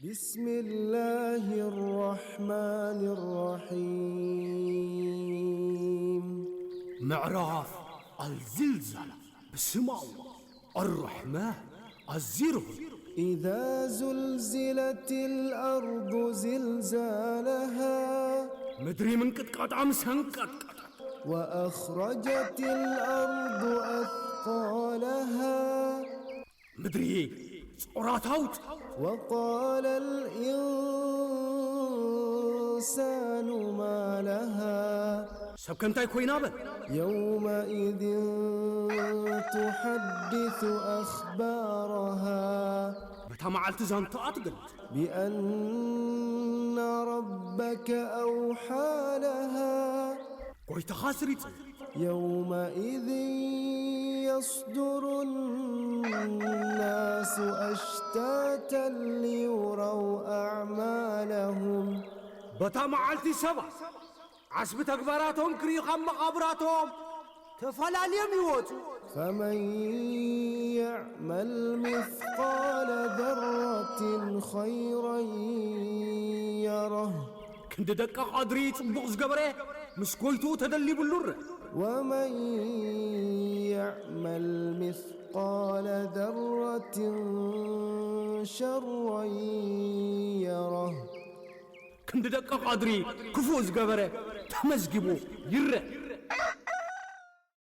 بسم الله الرحمن الرحيم. ምዕራፍ ኣልዝልዛላ። ብስም ኣላህ ኣርራሕማን፣ ኣዝዩ ርሑም። إذا زلزلت الأرض زلزالها ምድሪ ምንቅጥቃጣ ምስ ኣንቀጥቀጠት፣ وأخرجت الأرض أثقالها ምድሪ ጾራታ ኣውጽእ። وقال الإنسان ما لها ሰብ ከ እንታይ ኮይና በል። يومئذ تحدث أخبارها በታ መዓልቲ ዛንታኣ ትገልጽ። بأن ربك أوحى لها ጎይታኻ ስሪጽ። يومئذ يصدر الناس أشتاتا ليروا أعمالهم በታ መዓልቲ ሰባት ዓስቢ ተግባራቶም ክርእዩ ካብ መቓብራቶም ተፈላለዮም ይወጹ። فمن يعمل مثقال ذرة خيرا يره ክንዲ ደቂ ቐድሪ ጽቡቕ ዝገበረ ምስ ጎይትኡ ተደሊብሉ ረ ومن يعمل مثقال ذرة شرا يره ክንዲ ደቂ ቐድሪ ክፉእ ዝገበረ ተመዝጊቡ ይረ